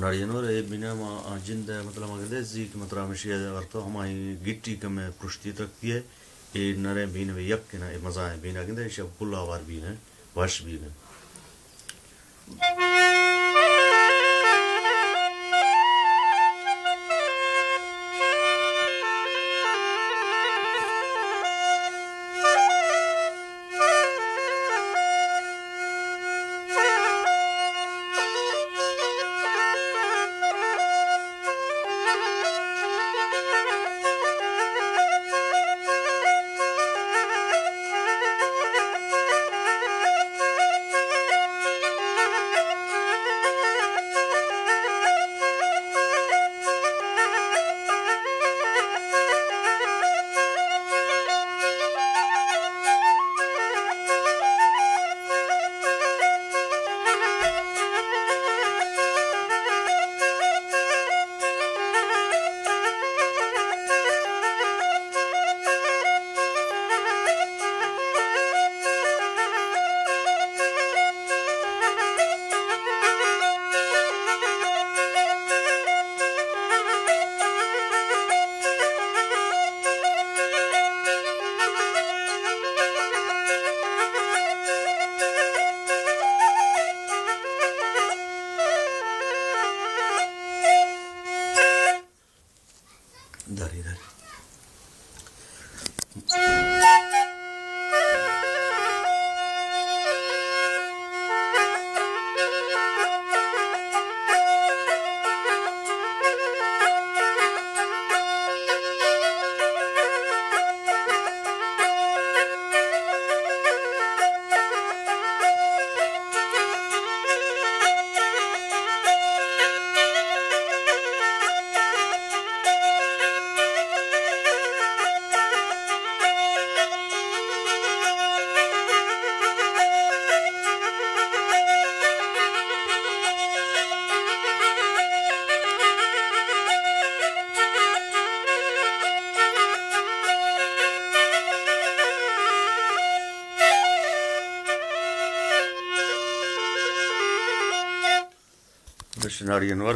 ناڑی انور، اے بینہ ما آ جند ء مطلب ما گندے زی کہ مطلب ہمیشی ء ورتو ہمائی گٹی کم ء پرشتی ترکتی ء، اے نریں بینہ یک کنا اے مزائیں بینہ گندے شب کل آوار بینہ وش بینہ۔ داری، داری۔ بس ناڑی انور۔